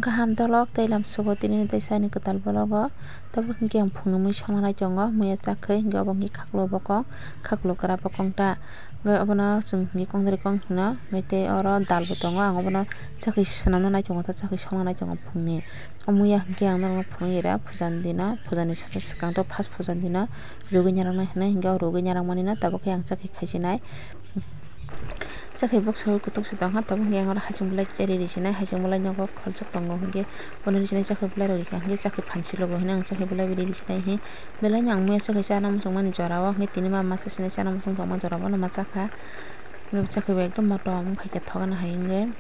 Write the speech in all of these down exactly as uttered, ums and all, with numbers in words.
Kaham dolok tei lam subo tini tei sani kwtal bologo. Tabuk hwnkhe ang phungni mui songna nai tongo, muiya chakhwi hwnkhe obo hwnkhe khaklo bokong, khaklo kwra bokong ta. Hwnkhe obono chwng hwnkhe kongdari kong hino, hwnkhe tei oro dal bo tongo, ang obono chakhwi swnamna nai tongo, ta chakhwi songna nai tongo phungni. O muiya hwnkhe ang norokno phunukya, puja ni dino, puja ni sakhe swkang to first puja ni dino rugwi narwknai hinwi, hwnkhe o rugwi narwkmani no tabuk khe ang chakhwi khaisinai. Chakhwi bwksa o kutuk se tongkha, tabuk hwnkhe ang oro hasing bolai kisa riri sinai, hasing bolai nogo khorchok tongo hwnkhe bono riri sinai, chakhwi bolai rok rikha hwnkhe chakhwi phan silo bo hinwi ang chakhwi bolai bo riri sinai hi. Belai no ang muiya chakhwi chana muchung mani jora o hwnkhe tini ma masa sinai chana muchung tongma jora bono ma chakha. Hwnkhe chakhwi bo ekdom motom wngkha khe thogana hai hwnkhe.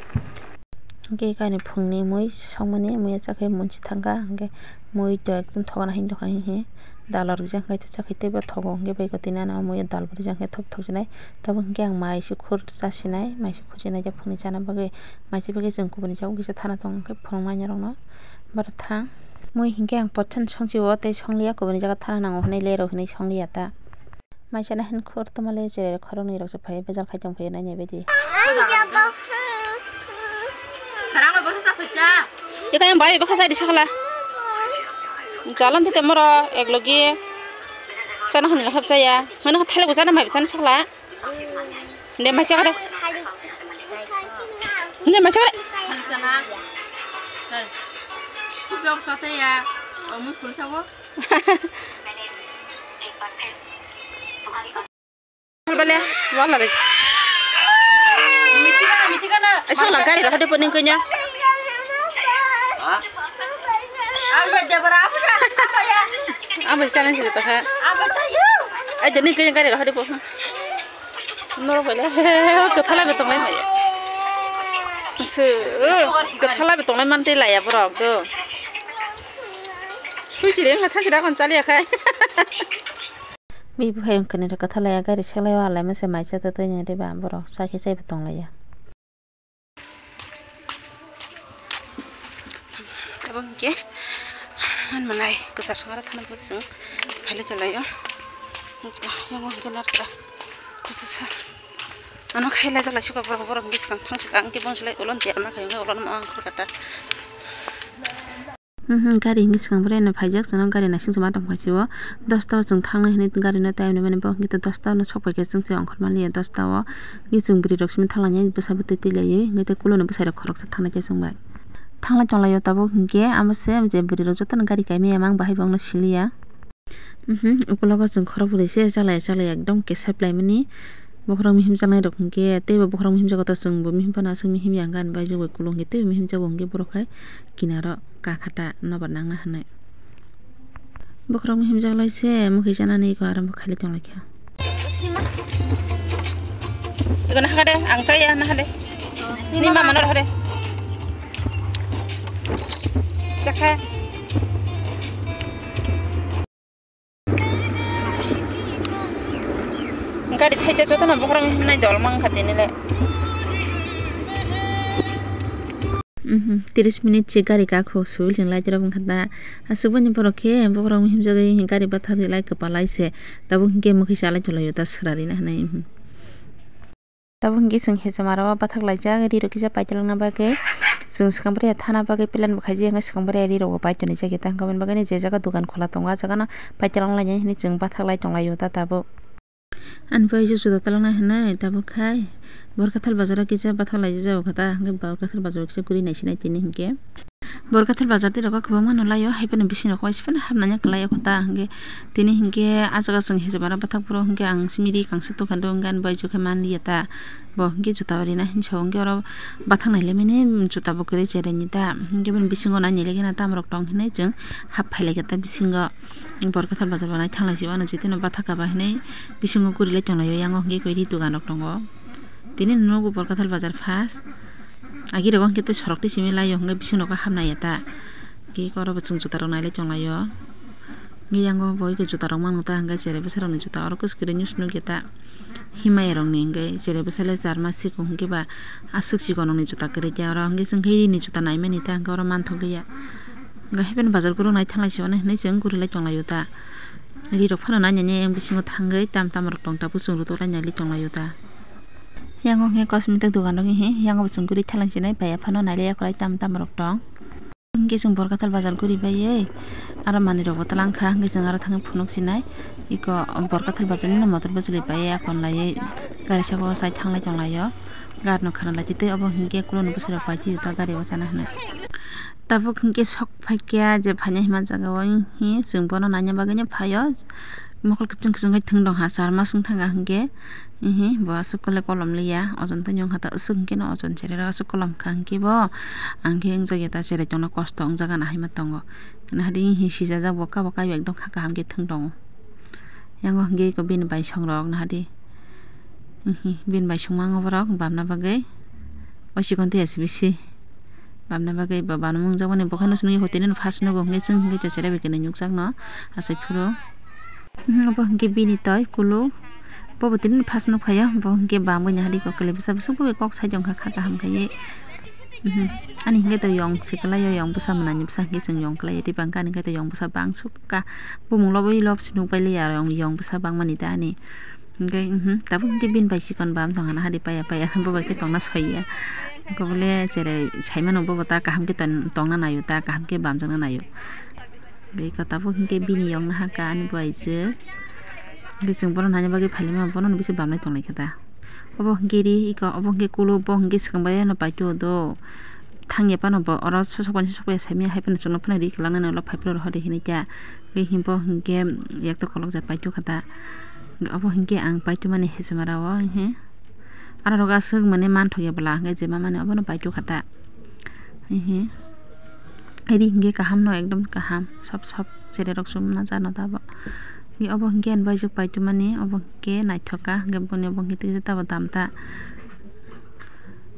Hwnkhe kani phungni mui songmani muiya chakhwi monchi thangkha, hwnkhe mui to ekdom thogana hai wngkha, hihi dal o rijak hwnkhe chakhwi teibo thogo, hwnkhe bai tini ano muiya dal bo rijak hwnkhe thop thok sinai. Tabuk hwnkhe ang mai se khur chasinai, mai se khur sinai jak phungni chana bagwi, mai se bagwi chwng kubuni sak kisa thana tongo, hwnkhe phunuknai norokno boro thang. Mui hwnkhe ang pothani songchi o tei songliya, kubuni jaga thana nango hinwi lerok hinwi songliya ta. Maisana hin khur tongmale cherere khoroknwi rok se phai bejal khai tong phai nai nai baidi. Khorang bai bwkha sai di sakla. Jalan tete moro ek logi. Sana hwnwi khap chaya. Hwnwi kha thele bo chana mai chana sakla. Nde mai chakre. Nde mai chakre. Jok chate ya. Omu khul sabo. Bale, wala de. Ai, sola gari rok hade poning kunya. Abo challenge de ta kha. Ai, de ni kunya gari rok hade po. Norok bale, kwthala be tonglai maya. Se, kwthala be tonglai mante laya borok do. Sui siri wngkha thang sida kon chaliya khai. Bi buphai wngkha ni rwkha thalai ya gari seklai o alai masa mai cha ta twi nai diba borok cha khe chai bo tong lai ya. Abo hwnkhe man manai kwchar songara thana bo chwng phailai cholai o. Yang hwnkhe narwkha kusu sa ano khailai chalai suka borok borok hwnkhe swkang thang swkang hwnkhe bongsolai ulo tiya ma khai hwnkhe ulo ma ang khorkha ta. Mhm, gari hwnkhe swkang bwrwi no phaijak, chwngno gari naising se ma tongkha se o. Dosta o chwng thangnai hwnwi gari no time ni mani bo hwnkhe to dosta o no sok paikha, chwng se ongkhor manliya dosta o. Hwnkhe chwng bwrwi rok simi thanglainai bwsa bwtwi twi laiwi, hwnkhe tei kulo ni bwsai rok khoroksa thangnai khe chwng bai. Thanglai tong lai o tabuk hwnkhe amo se je bwrwi rok jotono gari kaimaya mang bahai bo wngna siliya. Mhm, ukulogo chwng khorok bwrwi se chalai chalai ekdom kesep laimani. Bokhorok mihim jaknai rok hwnkhe teibo bokhorok mihim jago ta chwngbo mihim phano aswk mihim ya hwnkhe ani bai jogoi kulung khe teibo mihim jago hwnkhe borok hai kinaro kakha ta nobar nangna hwnwi. Bokhorok mihim jak lai se mwkhwi chanani eko arombo khailai tong lai kha. Eko nahakade ang chaya nahade. Ni mama no rohode. Jakha. Gari thaisa jotono bokhorok himnai dol mang kha tini le. Mhm, tris minute se gari kakho suil chwng lai tirok wngkha da. Aswk boni borok khe bokhorok himjagwi gari bathar lai kwpal lai se. Tabuk hinkhe mwkhwi chalai tonglaio da swrari na hinwi. Mhm. Tabuk hinkhe chwng Hejamaro bathak laijak, rirok kisa paitolokna bagwi chwng swkang bwrwi thana bagwi plan bo khaijak, swkang bwrwi rirok bo pai tonijak, tei hwnkhe aboni bagwi je jaga dukan khola tongo, ah jagano paitolok lainai hinwi chwng bathak lai tonglaio ta tabuk. Ani bai se juda taloknai hinwi tabuk khai Borkathal bazaro kisa bathak laijak kha ta, hwnkhe Borkathal bazaro kisa guri naisinai tini hinkhe. Borkathal bazar tei rogo kwbangma no laio, hai phano bising rok waisa phano hapnani kwlai o kho ta, hwnkhe tini hinkhe ah jaga chwng Hejamaro bathak phuru hwnkhe ang simi ri kangsa tongkha, hwnkhe ani bai jukhe manliya ta, bo hwnkhe juta rina hinwi sa o, hwnkhe oro bathak nailaimani juta bo kwrwi cherai ni ta, hwnkhe bini bisingo nai nailaikhe na tamo rok tong hinwi chwng hap phailaikha ta bisingo. Borkathal bazar bo nai thanglai si mano, je tino bathak kaba hinwi bisingo guri lai tonglaio, yango hwnkhe koi ri dogan rok tongo. Tini nugo Borkathal bazar first. Agi rogo hwnkhe tei sorok twi simi laio hwnkhe bisingo nogo hapnai ya ta. Hwnkhe oro bo chwng juta rok nailai tonglaio. Hwnkhe yango bo eko juta rok mano ta hwnkhe cherai bwsa rokni juta oro kwchwk kwrwi news nukya ta. Himaya rokni hwnkhe cherai bwsa le charma sikung hwnkhe ba aswk chikonokni juta kwrwi khe oro hwnkhe chwng khe rini juta naimani ta hwnkhe oro manthokliya. Hwnkhe hapheno bazar guru nai thanglai si mano hinwi chwng guri lai tonglaio ta. Rirok phano nainani yang bisingo thangwi tam tam rok tong tabuk chwng rwtwk lai nailai tonglaio ta. Yango hwnkhe cosmetic dogan rok hihi yango bo chwng guri thalangsinai bai phano nailai yakhwlai tam tam rok tong. Hwnkhe chwng Borkathal bazar guri baiwi aro manwirokbo twlang kha, hwnkhe chwng aro thangwi phunuk sinai. Eko Borkathal bazarni motor bwchwlwi baiwi akon laiwi gari saka o chai thanglai tonglaio. Gari no khana lai twi twi obo hwnkhe kulukni bwsarok paitwi ta gari o chana hinwi. Tabuk hwnkhe sok phaikha je phaina hima jaga o, hihi chwng bono naina bagwino phaio. Mokol kwchwng kwchwng khe thwng tongkha, char mas wng thangkha hwnkhe. Hihi bo aswk kole kolom liya, ojon tei wngkha ta, aswk hwnkhe no ojon chererok aswk kolom kha hwnkhe bo. Ang khe wngjakya ta cherai tongna kosto wngjaga na haima tongo. Nahadi hihi sijajak bo kabo kaibo ekdom kha kaham khe thwng tongo. Yango hwnkhe eko bini baisongrok nahadi. Hihi bini baisongma wngya borok bamna bagwi. O chikon tei S B C. Bamna bagwi bo bamna mungjakmani bo khe nw chwngno hotei nw first nugo hwnkhe chwng hwnkhe to cherai bai khe nw nukjakno achai phuru. Mhm, obo hwnkhe bini toi kuluk. Bobo tini first nukphaio, bo hwnkhe bamwi nahadi kok kwlwi bwsa bwswk bo kok sai tongkha kha kaham khaiwi. Mhm, ani hwnkhe to yong se kwlaio, yong bwsa mwnani bwsa hwnkhe chwng yong kwlaio, tei bangkha ani hwnkhe to yong bwsa bangsukha. Bumung lobwi lob se nukpailiya aro yong bwsa bangmani da ani. Hwnkhe, mhm, tabuk hwnkhe bini bai chikon bam tongkha nahadi paiya paiya, bo bai khe tongna soiya. Kobole cherai saimano bobo ta kaham khe ton-, tongna naio, ta kaham khe bamjakna naio. Bai khe tabuk hwnkhe bini yong nahakha ani buaijwk. Hwnkhe chwng bono naina bagwi phailima bono no bisingo bamlai tonglaikha ta. Obo hwnkhe ri, eko obo hwnkhe kuluk, bo hwnkhe swkang bai ano paitio do. Thangya phano bo oro sosok bai sosok bai saimanya hai phano chwngno phano ri kwlangnani ulo phai phano rohor ri hinwi kha. Tei himbo hwnkhe yakto kolokjak paitio kha ta. Obo hwnkhe ang paitio mani hechwmara o he. Aro rogo aswk mane manthokya bwla hwnkhe je mamani obono paitio kha ta. Hihi. Ri hwnkhe kaham no ekdom kaham sop sop chererok chumna chana tabuk. Obo hwnkhe ani buaijwk paitio mani obo hwnkhe naithok kha hwnkhe boni obo hwnkhe tei tabo dam ta.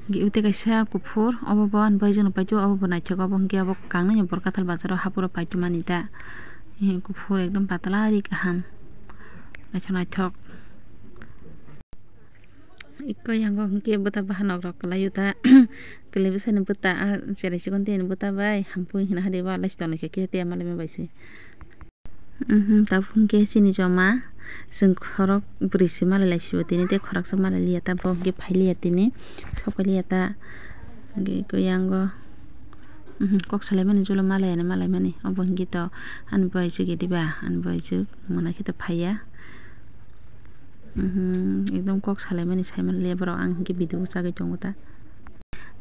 Hwnkhe tei kaisa kuphur obo bo ani buaijwk no paitio obo bo naithok obo hwnkhe obo kangnaino Borkathal bazar o haporo paitio mani ta. Hihi kuphur ekdom patla ri kaham naithok naithok. Eko yango hwnkhe bwta bahanok rok kwlaio ta. Kwlwi bwsani bwta, ah, cherai chikon tei bwta bai hampui hwnna hadi o alai si tonglaikha khe tei malai ma bai se. Mhm, tabuk hwnkhe chini joma chwng khorok bwrwi se malai lai sio tini tei khoroksa malai liya ta bo hwnkhe phai liya tini sok phai liya ta. Hwnkhe eko yango, mhm, kok salaimani jolo malai ani malai mani obo hwnkhe to ani buaijwk ediba ani buaijwk mwnai khe to phaiya. Mhm, ekdom kok salaimani saimanliya borok, ang hwnkhe video o chagwi tongo ta.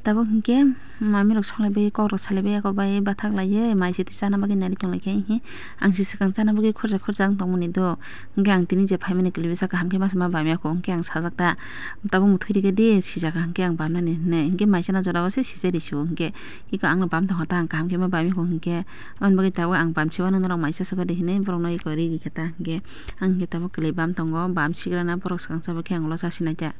Tabuk hwnkhe mamirok songlaibai, kokrok salaibai, eko bai bathak laiwi mai se twi chana bagwi nari tonglaikha, hihi ang se swkang chana bagwi khorsa khorsa wng tongmani do, hwnkhe ang tini je phaimani kwlwi bwsa kaham khe masa ma bamya kho, hwnkhe ang sajak ta, tabuk muthwi rikha di, sijak kha hwnkhe ang bamnani hwnwi, hwnkhe mai chana jora o se sijak ri sio, hwnkhe eko ang no bam tongkha ta, ang kaham khe ma bamya kho, hwnkhe aboni bagwi tabuk ang bam se uanw norok mai chasakha di hinwi borok no eko ri rikha ta, hwnkhe. Ang hwnkhe tabuk kwlwi bam tongo, bam sigrana borok swkang chaba khe ang ulo chasinai ta.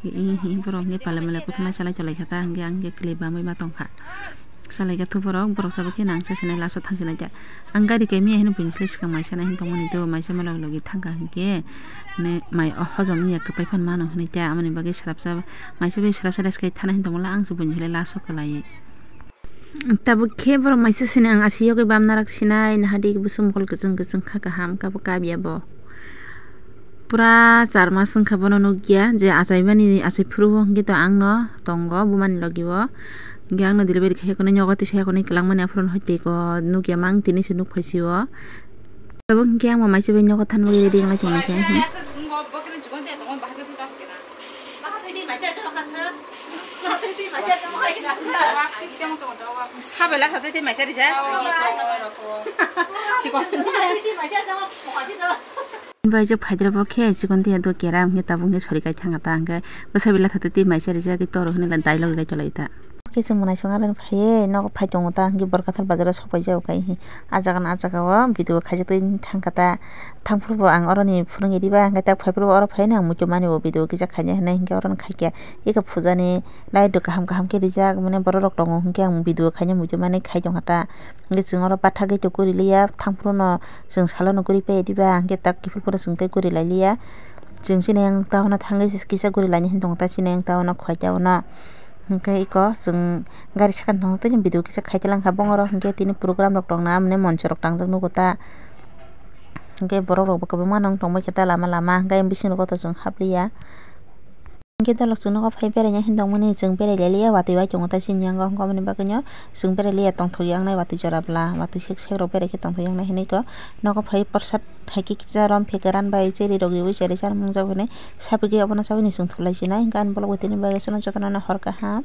Hi, hi, hi, borok hwnkhe palai malai kuthumnai chalai chalai kha ta, hwnkhe ang hwnkhe kwlwi bamwi ma tongkha. Chalai kha thu borok, borok chaba khe nang chasinai last o thangsinai ta. Ang gari kai maya hino buini slai swkang mai chanai hwn tongmani do, mai chama logi logi thangkha hwnkhe, ne mai o hojom wngya kwpai phano mano hwnwi ta, amoni bagwi swrapsa, mai chabai swrapsa rest khai thana hwn tongmani ang se buini slai last o kwlaiwi. Tabuk khe borok maisa sini ang asiyogwi bamnarak sinai, nahadi bwswk mokol kwchwng kwchwng kha kaham kabo kabya bo. Pura char mas wngkha bono nukya je achaimani achai phuru hwnkhe to ang no tongo bumani logi o. Hwnkhe ang no delivery khai kheno nyogo tisa kheno kwlangmani aphuru no hoi tei ko nukya mang tini se nuk phai sio. Tabuk hwnkhe ang bo maisa bai nogo thanbagwi ready wngwi tongkha. Sabai lakha tei maisa rijak. Bai je phaidra bo khe chikon tei do kera hwnkhe tabuk hwnkhe sori kai thangkha ta hwnkhe bwsa bila thato tei maisa rijak tei toro hwnwi dialogue ri lai tonglaio ta. Khe chwng mwnaisong aroni phaiwi nogo phai tongo ta hwnkhe Borkathal bazaro sok paijak o khe ah jaga no ah jaga o video khaijak tei thangkha ta. Thangphuru bo ang oroni phunugwi riba, hwnkhe tak phaiphuru bo oro phaiwi ang muitu mani bo video kisa khaina hinwi hwnkhe oro no khaikhe. Eko puja ni light rok kaham kaham khe rijak, mane borok rok tongo hwnkhe ang video khaina muitu mani khai tongkha ta. Hwnkhe chwng oro bathagwi tongwi rwliya, thangphuru no chwng salo no guripai riba, hwnkhe tak kiphilphuru chwng tei guri lailiya. Chwng chini yang town o thangwi kisa guri laina hinwi tongo ta, chini yang town o khwlai ta uno. Hwnkhe eko chwng gari sakani tongo tei video kisa khai tongkha bongoro, hwnkhe tini program rok tongna mane moncho rok tangjak nugo ta. Hwnkhe borok rok bo kwbangma no wng tongbaikha ta lama lama, hwnkhe ayang bisingo kotor chwng hapliya. Hwnkhe dolok chwng nogo phai beraina hin tongmani, chwng berai lai liya, watwi bai tongo tai chini yango, hwnkhe aboni bagwino chwng berai liya, tongthok yaknai watwi jora bwla, watwi sek sek rok berai khe tongthok yaknai hinwi kok nogo phai prasad hai khe kisa rom phekeran bai cheri rok riui cheri charmung jak hinwi sapigwi abono chabwi chwng thulai sinai, hwnkhe ani bolok bai tini bagwi chwngno jotono hor kaham.